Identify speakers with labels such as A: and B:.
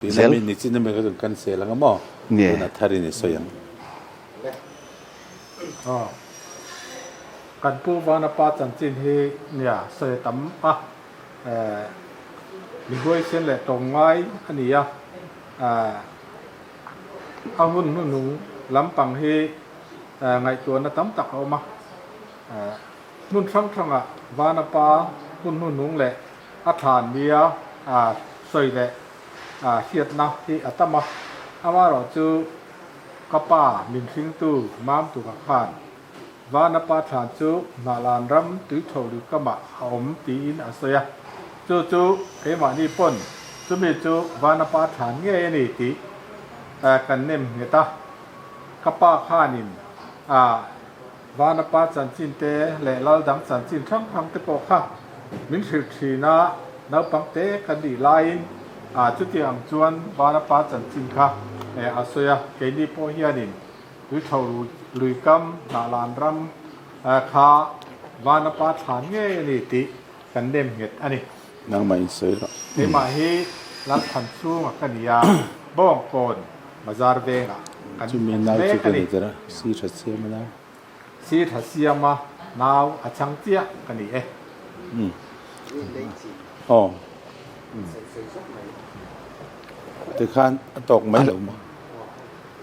A: Tina mi nichin ami kha chuan cancel anga maw? Tuna thar in i sawi ang.
B: Aw. Kan Pu Vanapa chanchin hi nia sawi a tam a, eh mi huaisen leh tawng ngai a ni a, eh a hun hnuhnung lampang hi eh ngaihtuahna tam tak a awm a, eh hmun hrang hrangah Vanapa hun hnuhnung leh a thlan nia sawi leh hriatna hi a tam a, amaherawhchu ka pa min hringtu Mamtuka khan Vanapa thlan chu Hnahlan ram tuitho luikamah a awm tiin a sawi a, chu chu keimahni pawn chumi chu Vanapa thlan ngei a ni tih kan nem nghet a, ka pa khanin Vanapa chanchin te leh lal dang chanchin hrang hrang te pawh kha min hrilh thin a, naupang te kan nih laiin chutiang ang chuan Vanapa chanchin kha a sawi a, keini pawh hianin Tuitho Luikam Hnahlan ram kha Vanapa thlan ngei a ni tih kan nem nghet a ni.
A: Nangmah in sawi rawh.
B: Keimah hi Lalthan chhunga ka ni a, Bawngkawn Bazar vengah kan
A: Chumi
B: awm
A: nau chu
B: mek
A: ka
B: a ni.
A: ni tir a, si tha siam a nau.
B: Si tha siam a nau a chang chiah ka ni e.
A: Umm. Aw. Tikhan a tawk mai lo maw?